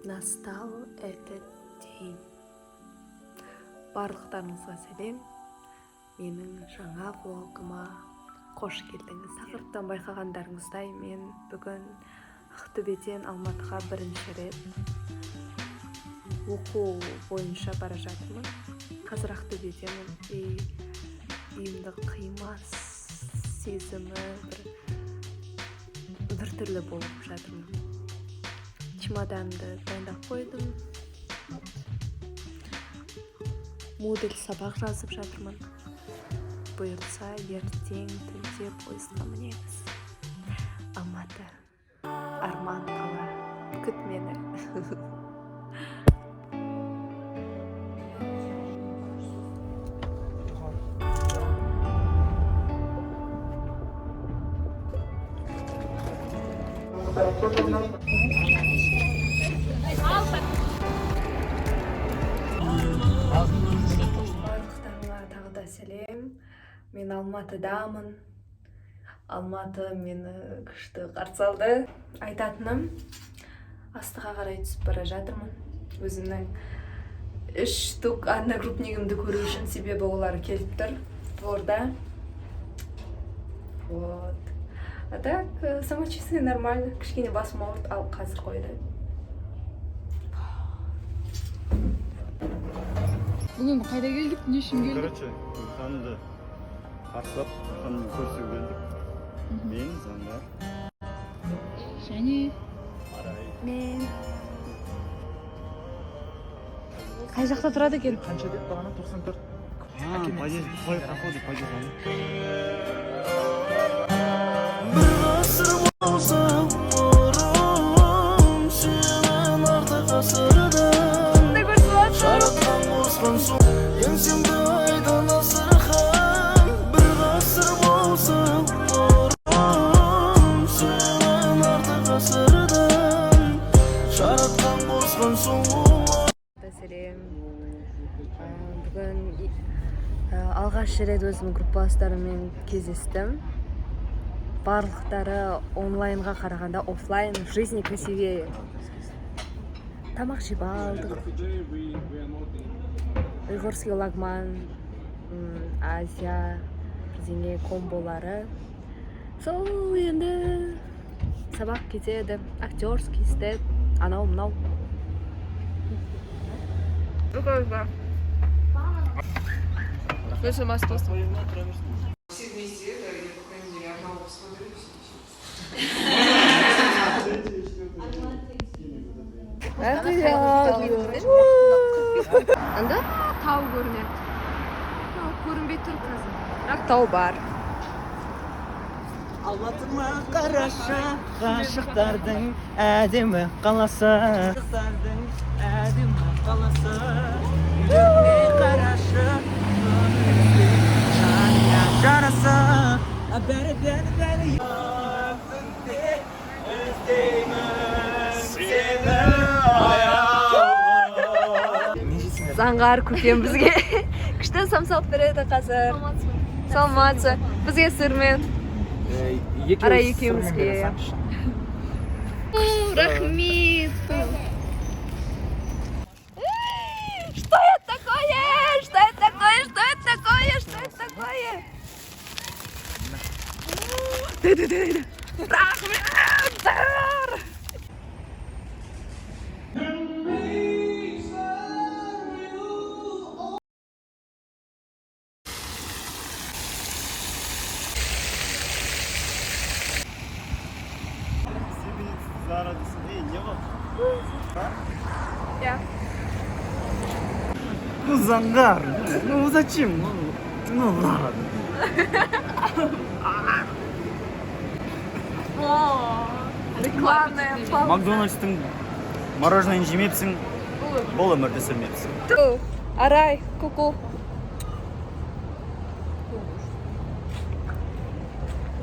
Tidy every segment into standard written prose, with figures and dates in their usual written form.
Настал этот день. Барлықтарыңызға сәлем! Менің жаңа влогыма қош келдіңіз. Тақырыптан байқағандарыңыздай, мен бүгін Ақтөбеден Алматыға бірінші рет оқу бойынша бара жатырмын. Қазір Ақтөбедемін и үйімді қимас сезімі біртүрлі болып жатырмын. Чемоданымды дайындап қойдым. Модуль сабақ жазып жатырмын. Бұйыртса, ертең түнде пойызға мінеміз. Алматы, арман қала, күт мені. Барлықтарыңа тағы да сәлем! Мен Алматыдамын. Алматы мені күшті қарсы алды. Айтатыным, астыға қарай түсіп бара жатырмын өзімнің үш штук одногруппнигімді көру үшін, себебі олар келіп тұр дворда. Вот, а так самочувствие нормально, кішкене басым ауырды, ал қазір қойды. Бүгін қайда келдік, не үшін келдік? Короче, Гүлханды қарсылап, Гүлханмен көрісуге келдік. Мен, Заңғар, Және Арай. Мен. Қай жақта тұрады екен? Қанша деп бағана, 94? А, подъезд, походу, подъезд. Бір ғасыр болса ғұмырым, сенен артық ғасырдан жаратқан қосқан соң еңсемді айдан асырған. Бір ғасыр болса ғұмырым, сенен артық ғасырдан жаратқан қосқан соң. Сәлем! Бүгін алғаш рет өзімнің группаластарыммен кездестім. Барлықтары онлайнға қарағанда офлайн в жизни красивее. Тамақ жеп алдық, уйғурский лагман, азия бірдеңе комболары. Сол, енді сабақ кетеді, актерский степ, анау мынау. Все вместе это, я, по крайней мере, одного посмотрю, и все. Анда Тау көрінеді. Тау көрінбей тұр қазір. Бірақ тау бар. Алматыма қарашы, ғашықтардың әдемі қаласы. Ғашықтардың әдемі қаласы. Үйлеріне қарашы, көңіліңізге жаныңа жараса. Бәрі, бәрі, бәрі. Іздеймін сені. Заңғар көкем бізге күшті самса алып береді қазір. Саламатсыз! Бізге сырмен, Арай екеумізге. Рахмет! Что это такое? Что это такое? Что это такое? Что это такое? Рахмет! Заңғар! Зара десең, ей, не болды? Иә. Ну, Заңғар, ну зачем? Ну ладно. Рекламная пауза. Макдональдстың мороженое жемепсің, бұл өмірді сүрмепсің. Арай, ку-ку.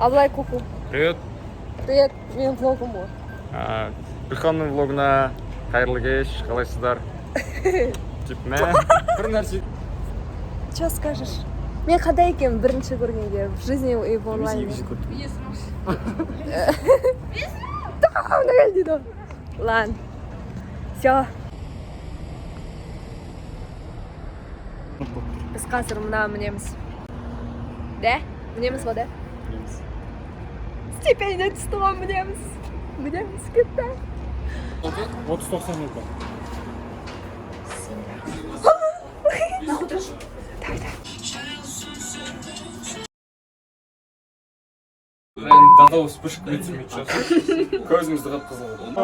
Абылай, ку-ку. Привет. Привет, менің влогым ғой. Гүлханның влогына қайырлы кеш, қалайсыздар? Тип, мә, бір нәрсе. Че скажешь? Мен қандай екенмін бірінші көргенде, в жизни и в онлайне? Дейді. Ладно. Все, біз қазір мына мінеміз да, мінеміз ғой да. Стипендия түсті ғой, мінеміз, мінеміз, кетті. 30,92. До вспышка көзімізді қып қызыл болды.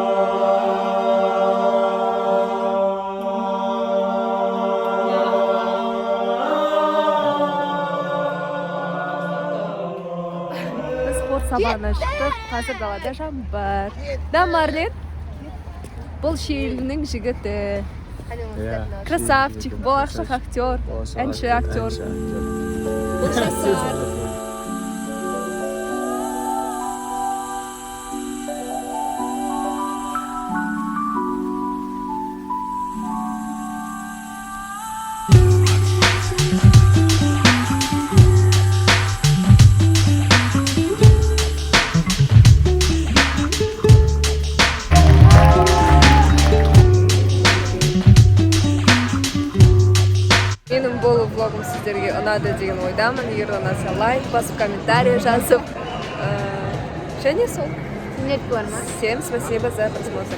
Біз спорт сабағына шықтық. Қазір далада жаңбыр. Да, Марлен? Бұл Шиелінің жігіті. Красавчик, болашақ актер, әнші, актер. Бұл Жасар. Менің бұл влогым сіздерге ұнады деген ойдамын. Егер ұнаса, лайк басып, комментарий жазып, және сол. Нет, бар ма? Всем спасибо за просмотр.